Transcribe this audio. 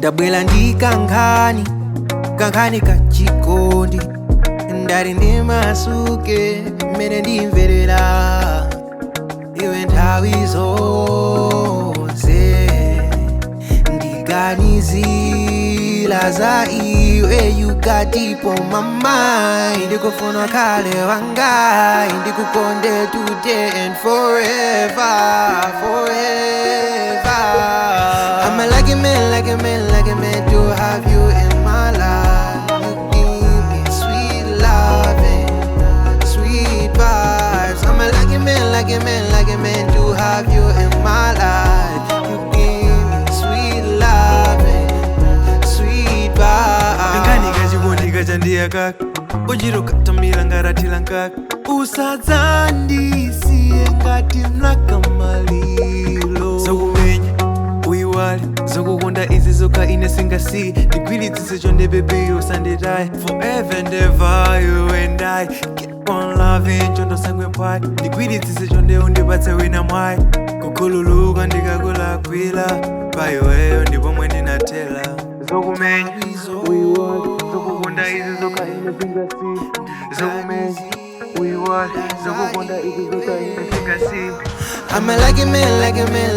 Ndabwela ndi kankhani, kankhani kachikondi. Ndali ndi masuke mmene ndimverera iwe nthawi zonse. Ndiganizila za iwe, you got deep on my mind. Ndikufuna khale wanga, ndikukonde today and forever, forever. I'm a lucky man, lucky man, lucky man to have you in my life. You give me sweet loving, sweet vibes. I'm a lucky man, lucky man, lucky man to have you in my life. You give me sweet loving, sweet vibes. Nkhani kachikondi chandiyakaka uchirokatamira ngaratila nkaka usadzandisiye ngati mlakamalilo zokumenya uyiwale zokukonda izi zokha ine singasiye ndigwiritsitse chonde baby usanditaye. Forever and ever you and I keep on loving chondo sangwe mpwayi ndigwiritsitse chonde undipatse wina mwayi kukhululuka ndikakulakwila paiweyo ndipomwe ndinathela zokumenya uyiwale zokukonda izi zokha ine singasiye zokumenya uyiwale zokukonda izi zokha ine singasiye. I'm a lucky man, lucky man,